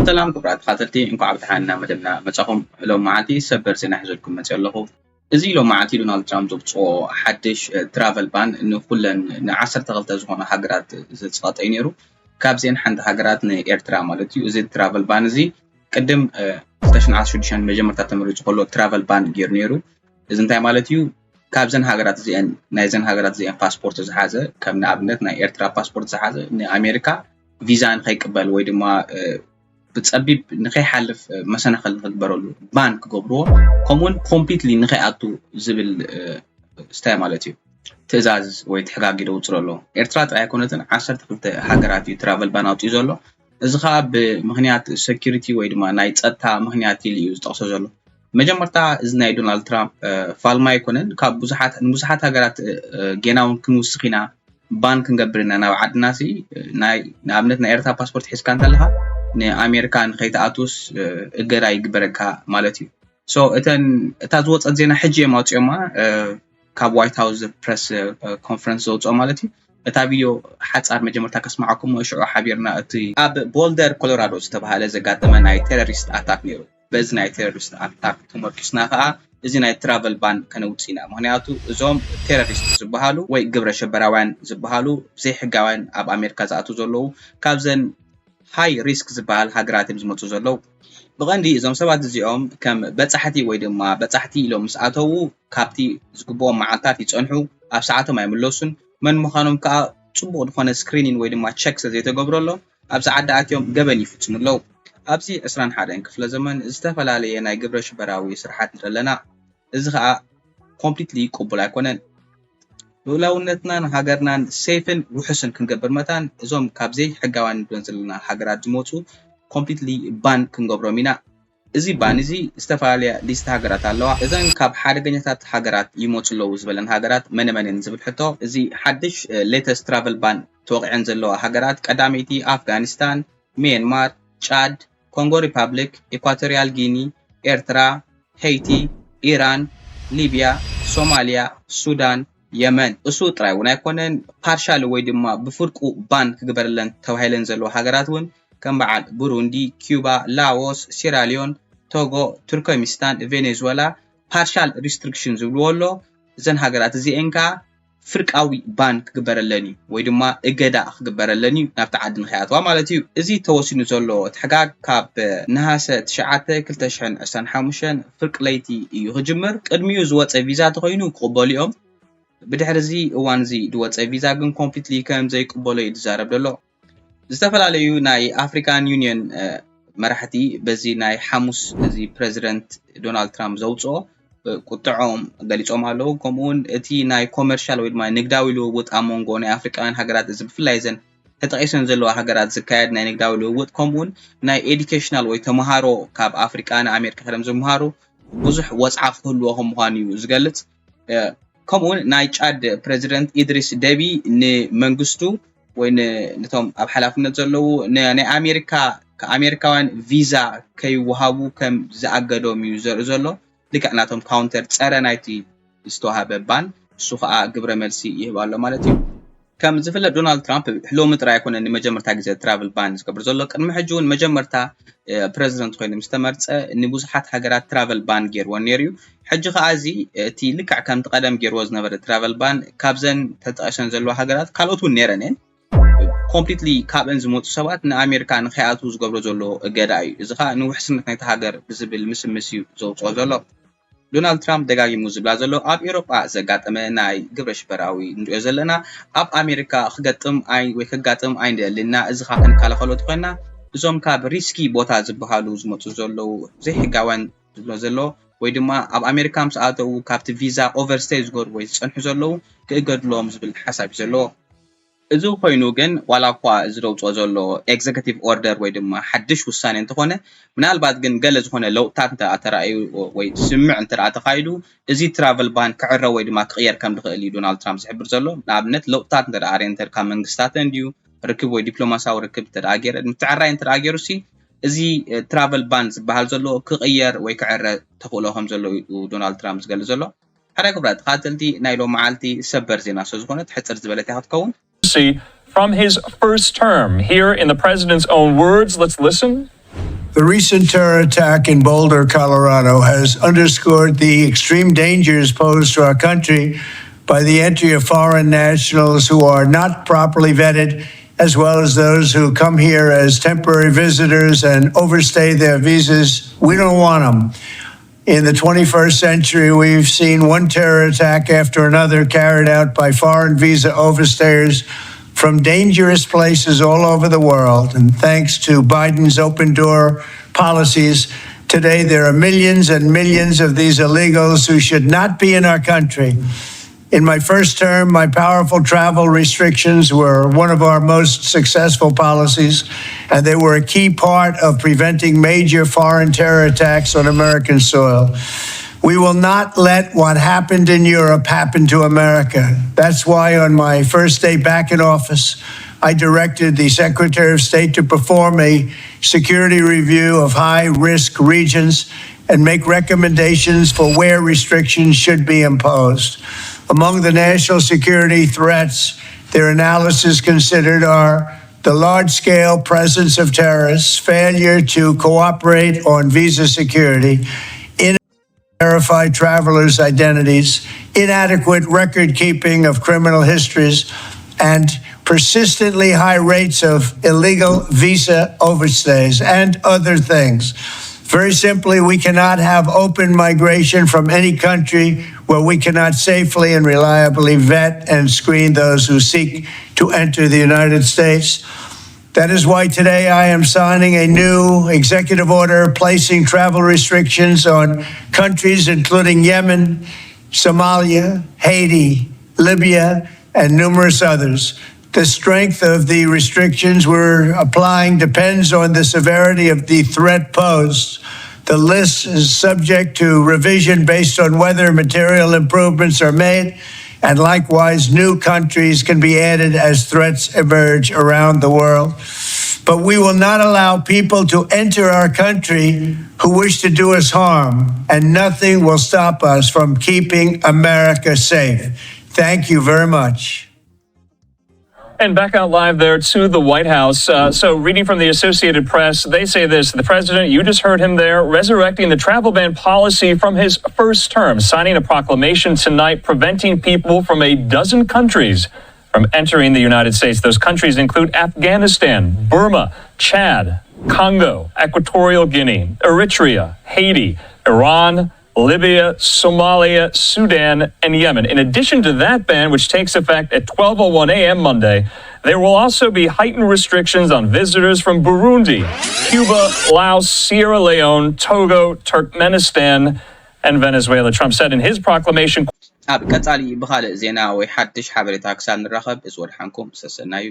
ሰላም ክቡራት ተኸታተልቲ፣ እንኳዕ ብደሓን ናብ መደብና መጻኹም። ሎም መዓልቲ ሰበር ዜና ሒዘልኩም መጽእ ኣለኹ። እዚ ሎም መዓልቲ ዶናልድ ትራምፕ ዘውፅኦ ሓድሽ ትራቨል ባን ንኩለን ንዓሰርተ ክልተ ዝኾኑ ሃገራት ዘፅቐጠ እዩ ነይሩ። ካብዚአን ሓንቲ ሃገራት ንኤርትራ ማለት እዩ። እዚ ትራቨል ባን እዚ ቅድም ክልተ ሽሕን ዓሰርተ ሽዱሽተን መጀመርታ ተመሪፁ ከሎ ትራቨል ባን ገይሩ ነይሩ። እዚ እንታይ ማለት እዩ? ካብዘን ሃገራት እዚአን ናይዘን ሃገራት እዚአን ፓስፖርት ዝሓዘ፣ ከም ንኣብነት ናይ ኤርትራ ፓስፖርት ዝሓዘ ንኣሜሪካ ቪዛ ንኸይቅበል ወይ ድማ ብፀቢብ ንኸይሓልፍ መሰናኸል ንክግበረሉ ባን ክገብርዎ፣ ከምኡውን ኮምፕሊትሊ ንኸይኣቱ ዝብል ስታይ ማለት እዩ። ትእዛዝ ወይ ትሕጋግ ይደውፅሎ ኣሎ። ኤርትራ ጥራይ ኣይኮነትን፣ ዓሰርተ ክልተ ሃገራት እዩ ትራቨል ባን ኣውፅኡ ዘሎ። እዚ ከዓ ብምክንያት ሴኪሪቲ ወይ ድማ ናይ ፀጥታ ምክንያት ኢሉ እዩ ዝጠቕሶ ዘሎ። መጀመርታ እዚ ናይ ዶናልድ ትራምፕ ፋልማ ኣይኮነን። ካብ ብዙሓት ንብዙሓት ሃገራት ጌና እውን ክንውስኽ ኢና፣ ባን ክንገብር ኢና ናብ ዓድና ሲ። ናይ ንኣብነት ናይ ኤርትራ ፓስፖርት ሒዝካ እንተለካ ንኣሜሪካ ንከይትኣትውስ እገዳ ይግበረካ ማለት እዩ። ሶ እተን እታ ዝወፀት ዜና ሕጂ እዮም ኣውፅኦማ፣ ካብ ዋይት ሃውስ ፕረስ ኮንፈረንስ ዘውፅኦ ማለት እዩ። እታ ቪድዮ ሓፃር መጀመርታ ከስማዓኩም፣ ሽዑ ሓቢርና። እቲ ኣብ ቦልደር ኮሎራዶ ዝተባሃለ ዘጋጠመ ናይ ቴሮሪስት ኣታክ ነይሩ። በዚ ናይ ቴሮሪስት ኣታክ ተመርኪስና ከዓ እዚ ናይ ትራቨል ባን ከነውፅእ ኢና። ምክንያቱ እዞም ቴሮሪስት ዝበሃሉ ወይ ግብረ ሸበራውያን ዝበሃሉ ዘይሕጋውያን ኣብ ኣሜሪካ ዝኣትዉ ዘለዉ ካብዘን ሃይ ሪስክ ዝበሃል ሃገራት እዮም ዝመፁ ዘለዉ። ብቐንዲ እዞም ሰባት እዚኦም ከም በፃሕቲ ወይ ድማ በፃሕቲ ኢሎም ምስ ኣተዉ ካብቲ ዝግብኦም መዓልታት ይፀንሑ፣ ኣብ ሰዓቶም ኣይምለሱን። መን ምዃኖም ከዓ ፅቡቕ ዝኾነ ስክሪኒን ወይ ድማ ቸክ ስለዘይተገብረሎም ኣብዚ ዓዲ ኣትዮም ገበን ይፍፅሙ ኣለዉ። ኣብዚ ዕስራን ሓደን ክፍለ ዘመን ዝተፈላለየ ናይ ግብረ ሽበራዊ ስርሓት ንርኢ ኣለና። እዚ ከዓ ኮምፕሊትሊ ቅቡል ኣይኮነን። ልኡላውነትናን ሃገርናን ሴፍን ውሑስን ክንገብር መታን እዞም ካብ ዘይሕጋውያን ንብለን ዘለና ሃገራት ዝመፁ ኮምፕሊትሊ ባን ክንገብሮም ኢና። እዚ ባን እዚ ዝተፈላለያ ሊስት ሃገራት ኣለዋ። እዘን ካብ ሓደገኛታት ሃገራት ይመፁ ኣለዉ ዝበለን ሃገራት መነ መን እየን ዝብል ሕቶ፣ እዚ ሓድሽ ሌተስት ትራቨል ባን ተወቂዐን ዘለዋ ሃገራት ቀዳመይቲ ኣፍጋኒስታን፣ ሚያንማር፣ ጫድ፣ ኮንጎ ሪፓብሊክ፣ ኢኳቶሪያል ጊኒ፣ ኤርትራ፣ ሄይቲ፣ ኢራን፣ ሊብያ፣ ሶማልያ፣ ሱዳን፣ የመን። እሱ ጥራይ እውን ኣይኮነን፣ ፓርሻል ወይ ድማ ብፍርቁ ባን ክግበረለን ተባሂለን ዘለዋ ሃገራት እውን ከም በዓል ቡሩንዲ፣ ኪዩባ፣ ላዎስ፣ ሴራሊዮን፣ ቶጎ፣ ቱርከሚስታን፣ ቬኔዙዌላ ፓርሻል ሪስትሪክሽን ዝብልዎ ኣሎ። እዘን ሃገራት እዚአን ከዓ ፍርቃዊ ባን ክግበረለን እዩ ወይ ድማ እገዳ ክግበረለን እዩ ናብቲ ዓዲ ንኸይኣትዋ ማለት እዩ። እዚ ተወሲኑ ዘሎ እቲ ሕጋግ ካብ ነሃሰ ትሽዓተ ክልተ ሽሕን ዕስራን ሓሙሽተን ፍርቂ ለይቲ እዩ ክጅምር። ቅድሚኡ ዝወፀ ቪዛ ተኮይኑ ክቕበሉ እዮም። ብድሕሪ እዚ እዋን እዚ ዝወፀ ቪዛ ግን ኮምፕሊትሊ ከም ዘይቅበሎ እዩ ዝዛረብ ዘሎ። ዝተፈላለዩ ናይ ኣፍሪካን ዩኒየን መራሕቲ በዚ ናይ ሓሙስ እዚ ፕረዚደንት ዶናልድ ትራምፕ ዘውፅኦ ቁጥዖም ገሊፆም ኣለዉ። ከምኡውን እቲ ናይ ኮመርሻል ወይ ድማ ንግዳዊ ልውውጥ ኣብ መንጎ ናይ ኣፍሪቃውያን ሃገራት እዚ ብፍላይ እዘን ተጠቂሰን ዘለዋ ሃገራት ዝካየድ ናይ ንግዳዊ ልውውጥ ከምኡውን ናይ ኤዱኬሽናል ወይ ተምሃሮ ካብ ኣፍሪቃ ንኣሜሪካ ከደም ዝምሃሩ ብዙሕ ወፅዓ ክህልዎ ከም ምዃኑ እዩ ዝገልፅ። ከምኡውን ናይ ጫድ ፕረዚደንት ኢድሪስ ደቢ ንመንግስቱ ወይ ነቶም ኣብ ሓላፍነት ዘለዉ ናይ ኣሜሪካ ኣሜሪካውያን ቪዛ ከይወሃቡ ከም ዝኣገዶም እዩ ዘርኢ ዘሎ። ልክዕ ናቶም ካውንተር ፀረ ናይቲ ዝተዋሃበ ባን እሱ ከዓ ግብረ መልሲ ይህብ ኣሎ ማለት እዩ። ከም ዝፍለጥ ዶናልድ ትራምፕ ሎሚ ጥራይ ኣይኮነ ንመጀመርታ ግዜ ትራቨል ባን ዝገብር ዘሎ። ቅድሚ ሕጂ እውን መጀመርታ ፕረዚደንት ኮይኑ ምስ ተመርፀ ንብዙሓት ሃገራት ትራቨል ባን ገይርወን ነይሩ እዩ። ሕጂ ከዓ እዚ እቲ ልክዕ ከምቲ ቀደም ገይርዎ ዝነበረ ትራቨል ባን ካብዘን ተጠቂሰን ዘለዋ ሃገራት ካልኦት እውን ነይረን እየን። ኮምፕሊትሊ ካብአን ዝመፁ ሰባት ንኣሜሪካ ንከይኣትዉ ዝገብሮ ዘሎ እገዳ እዩ። እዚ ከዓ ንውሕስነት ናይቲ ሃገር ብዝብል ምስምስ እዩ ዘውፅኦ ዘሎ። ዶናልድ ትራምፕ ደጋጊሙ ዝብላ ዘሎ ኣብ ኤውሮጳ ዘጋጠመ ናይ ግብረ ሽበራዊ ንሪኦ ዘለና ኣብ ኣሜሪካ ክገጥም ኣይ ወይ ከጋጥም ኣይንደልን ኢና። እዚ ከዓ ክንከላኸሎ ተኮይና እዞም ካብ ሪስኪ ቦታ ዝበሃሉ ዝመፁ ዘለዉ ዘይሕጋውያን ዝብሎ ዘሎ ወይ ድማ ኣብ ኣሜሪካ ምስ ኣተዉ ካብቲ ቪዛ ኦቨርስቴይ ዝገብሩ ወይ ዝፀንሑ ዘለዉ ክእገድሎም ዝብል ሓሳብ እዩ ዘለዎ። እዚ ኮይኑ ግን ዋላ እኳ እዚ ዘውፅኦ ዘሎ ኤግዘኪቲቭ ኦርደር ወይ ድማ ሓድሽ ውሳኔ እንተኾነ ምናልባት ግን ገለ ዝኾነ ለውጥታት እንተ ተራእዩ ወይ ስምምዕ እንተ ተኻይዱ እዚ ትራቨል ባን ክዕረ ወይ ድማ ክቕየር ከም ዝኽእል እዩ ዶናልድ ትራምፕ ዝሕብር ዘሎ። ንኣብነት ለውጥታት እንተ ኣርየንተድ ካብ መንግስታተን ድዩ ርክብ ወይ ዲፕሎማሲያዊ ርክብ እንተ ገይረ ምትዕራይ እንተ ገይሩ ሲ እዚ ትራቨል ባን ዝበሃል ዘሎ ክቕየር ወይ ክዕረ ተኽእሎ ከም ዘሎ እዩ ዶናልድ ትራምፕ ዝገልጽ ዘሎ። ሓደ ክብራ ተኻተልቲ ናይ ሎም መዓልቲ ሰበር ዜና ስለ ዝኾነት ሕፅር ዝበለት እያ ክትከውን። From his first term, here in the president's own words, let's listen. The recent terror attack in Boulder, Colorado, has underscored the extreme dangers posed to our country by the entry of foreign nationals who are not properly vetted, as well as those who come here as temporary visitors and overstay their visas. We don't want them. In the twenty-first century, we've seen one terror attack after another carried out by foreign visa overstayers from dangerous places all over the world. And thanks to Biden's open door policies, today there are millions and millions of these illegals who should not be in our country. In my first term, my powerful travel restrictions were one of our most successful policies, and they were a key part of preventing major foreign terror attacks on American soil. We will not let what happened in Europe happen to America. That's why, on my first day back in office, I directed the Secretary of State to perform a security review of high risk regions and make recommendations for where restrictions should be imposed. Among the national security threats their analysis considered are the large scale presence of terrorists, failure to cooperate on visa security, in- verify travelers' identities, inadequate record keeping of criminal histories, and persistently high rates of illegal visa overstays and other things. Very simply, we cannot have open migration from any country where we cannot safely and reliably vet and screen those who seek to enter the United States. That is why today I am signing a new executive order placing travel restrictions on countries including Yemen, Somalia, Haiti, Libya, and numerous others. The strength of the restrictions we're applying depends on the severity of the threat posed. The list is subject to revision based on whether material improvements are made, and likewise, new countries can be added as threats emerge around the world. But we will not allow people to enter our country who wish to do us harm, and nothing will stop us from keeping America safe. Thank you very much. And back out live there to the White House. Uh, so, reading from the Associated Press, they say this: the president, you just heard him there, resurrecting the travel ban policy from his first term, signing a proclamation tonight preventing people from a dozen countries from entering the United States. Those countries include Afghanistan, Burma, Chad, Congo, Equatorial Guinea, Eritrea, Haiti, Iran, Libya, Somalia, Sudan, and Yemen. In addition to that ban, which takes effect at twelve oh one a.m. Monday, there will also be heightened restrictions on visitors from Burundi, Cuba, Laos, Sierra Leone, Togo, Turkmenistan, and Venezuela, Trump said in his proclamation. ኣብ ቀጻሊ ብኻልእ ዜና ወይ ሓድሽ ሓበሬታ ክሳብ ንራኸብ፣ ምስ ወድሓንኩም ሰሰናዩ።